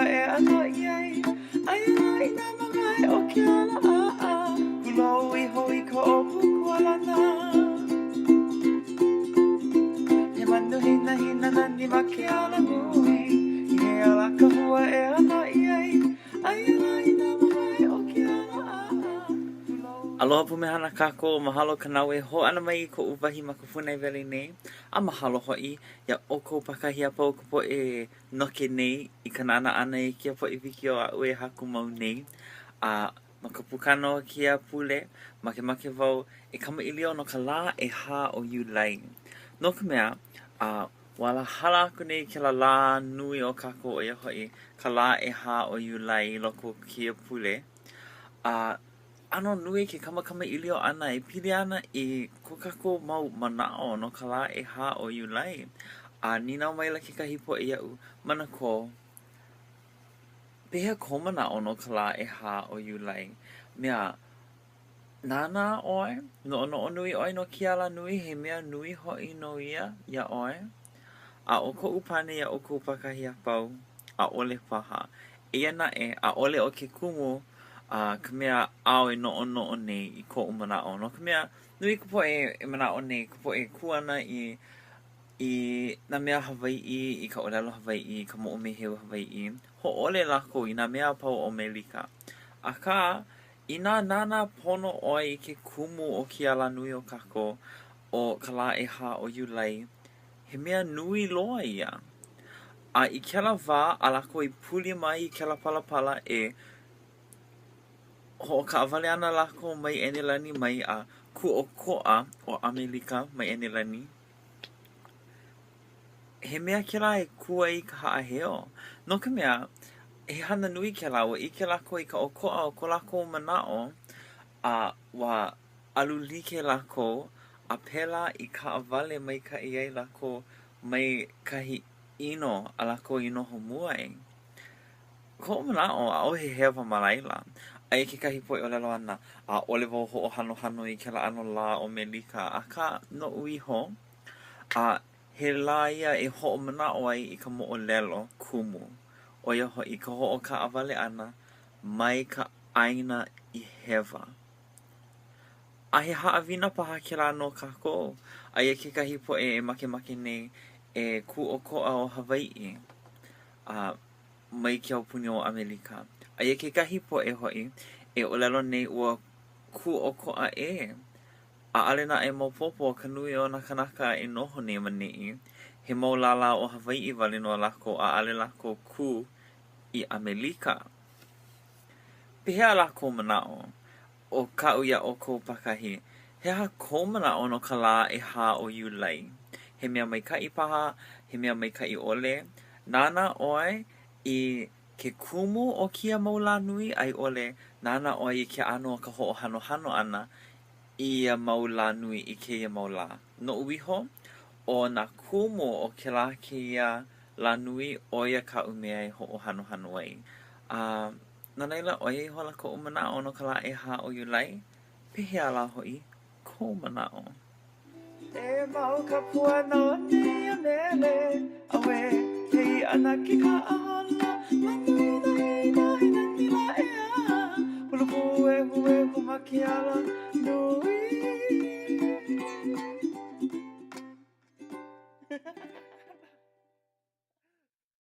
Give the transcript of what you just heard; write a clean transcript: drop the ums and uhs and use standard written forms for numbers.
e ʻānai ai Aia lā i nā māwae o ke ala ʻaʻa Hulou iho i ka ʻōpū kualana He manu hinahina nani ma ke alanui I hea lā ka hua e ʻānai ai Aia lā i nā māwae o ke ala ʻaʻa Hulou Aloha pumehana kākou, mahalo ka nāu e hōʻana mai i koʻu wahi ma ka pūnaewele nei, a mahalo hoʻi iā ʻoukou pākahi a pau ka poʻe e noke nei i ka nānā ʻana i kēia poʻe wikiō aʻu e haku mau nei. A ma ka pukana o kēia pule, makemake wau e kamaʻilio no ka lā ʻehā o Iulai. No ka mea, a ua hala aku nei kēlā lā nui o kākou ʻo ia hoʻi ka lā ʻehā o Iulai i loko o kēia pule. A ʻano nui ke kamakamaʻilio ʻana e pili ana i ko kākou mau manaʻo no ka lā ʻehā o Iulai. A nīnau maila kekahi poʻe iaʻu, Manakō, pehea kou manaʻo no ka lā ʻehā o Iulai? Mea, nānā ʻoe? Noʻonoʻo nui ʻoe no kēia lā nui? He mea nui hoʻi nō ia iā ʻoe? A ʻo koʻu pane iā ʻoukou pākahi a pau, ʻaʻole paha. Eia naʻe, ʻaʻole ʻo ke kumu a ka mea āu e noʻonoʻo nei i koʻu manaʻo. No ka mea, nui ka poʻe e manaʻo nei, ka poʻe e kū ana i i nā mea Hawaiʻi, i ka ʻōlelo Hawaiʻi, i ka moʻomeheu Hawaiʻi, hōʻole lākou i nā mea a pau o ʻAmelika. Akā, inā nānā pono ʻoe i ke kumu o kēia lā nui o kākou, ʻo ka lā ʻehā o Iulai, he mea nui loa ia. A i kēlā wā a lākou i puli mai i kēlā palapala e hoʻokaʻawale ana lākou mai ʻEnelani mai a kūʻokoʻa ʻo ʻAmelika mai ʻEnelani. He mea kēlā e kū ai ka haʻaheo, no ka mea, he hana nui kēlā, ua ʻike lākou i ka ʻokoʻa o ko lākou manaʻo, a ua alu like lākou, a pēlā i kaʻawale maikaʻi ai lākou mai kahi ʻino a lākou i noho mua ai. Koʻu manaʻo, ʻaʻohe hewa ma laila. Aia kekahi poʻe ʻōlelo ana, ʻaʻole wau hoʻohanohano i kēlā ʻano lā o ʻAmelika, akā, noʻu iho, a he lā ia e hoʻomanaʻo ai i ka moʻolelo kumu, ʻo ia hoʻi ka hoʻokaʻawale ʻana mai ka ʻāina i hewa. A he haʻawina paha kēlā no kākou. Aia kekahi poʻe e makemake nei e kūʻokoʻa ʻo Hawaiʻi a mai ke aupuni o ʻAmelika. Aia kekahi poʻe hoʻi e ʻōlelo nei ua kūʻokoʻa ʻē. ʻAʻole naʻe maopopo ka nui o nā kānaka e noho nei ma neʻi. He mau lālā o Hawaiʻi wale nō lākou ʻaʻole lākou kū i ʻAmelika. Pehea lā kou manaʻo? ʻO kaʻu iā ʻoukou pākahi, he aha kou manaʻo no ka lā ʻehā o Iulai? He mea maikaʻi paha, he mea maikaʻi ʻole? Nānā ʻoe i ke kumu o kēia mau lā nui a i ʻole nānā ʻoe i ke ʻano o ka hoʻohanohano ʻana i ia mau lā nui i kēia mau lā? Noʻu iho, ʻo nā kumu o kēlā kēia lā nui, ʻo ia kaʻu mea e hoʻohanohano ai. A no laila, ʻo ia ihola koʻu manaʻo no ka lā ʻehā o Iulai. Pehea lā hoʻi kou manaʻo? E mau ka puana o nēia mele, Auē, he iʻa na ke kaʻaholo, Manu hinahina, he nani lā ʻeā, Hulu pūehuehu ma ke ala nui.